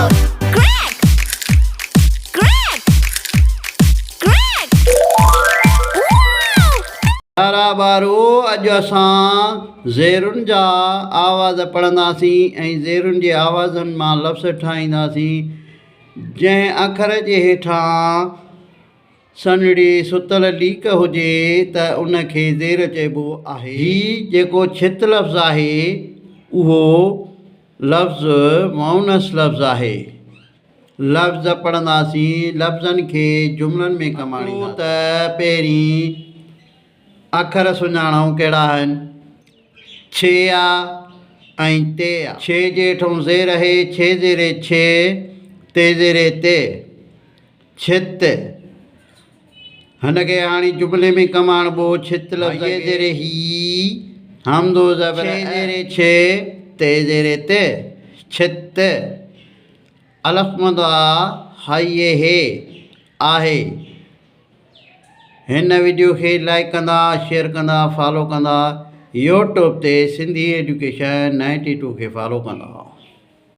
Wow! Crack! Crack! Crack! Wow! پيارا ٻارو اڄ اسان زيرن جا آواز پڙهنداسين ۽ زيرن جي آوازن مان لفظ ٺاهينداسين جنهن اکر جي هيٺان سنهڙي ستل ليڪ هجي ته ان کي زير چئبو آهي. هي جيڪو ڇت لفظ آهي اهو لفظ مؤنث لفظ آهي. لفظ پڙهنداسين، لفظن کي جملن ۾ ڪم آڻينداسين. اچو ته پهرين اکر سڃاڻون ڪهڙا آهن. ڇي آ ۽ تي آ. ڇي جي هيٺئون زير آهي، ڇي زيري ڇي، تي زيري تي. ڇت، هن کي هاڻي جملي ۾ ڪم آڻبو، ڇت لفظ کي. زير هي، همزو زبر ا. ڇ زير ڇ، ت زير ت، ڇت. الف مد آ، هائي هي، آهي. هن وڊيو کي لائيڪ ڪندا، شيئر ڪندا، فالو ڪندا، يوٽيوب تي سنڌي ايجوڪيشن 92 کي فالو ڪندا.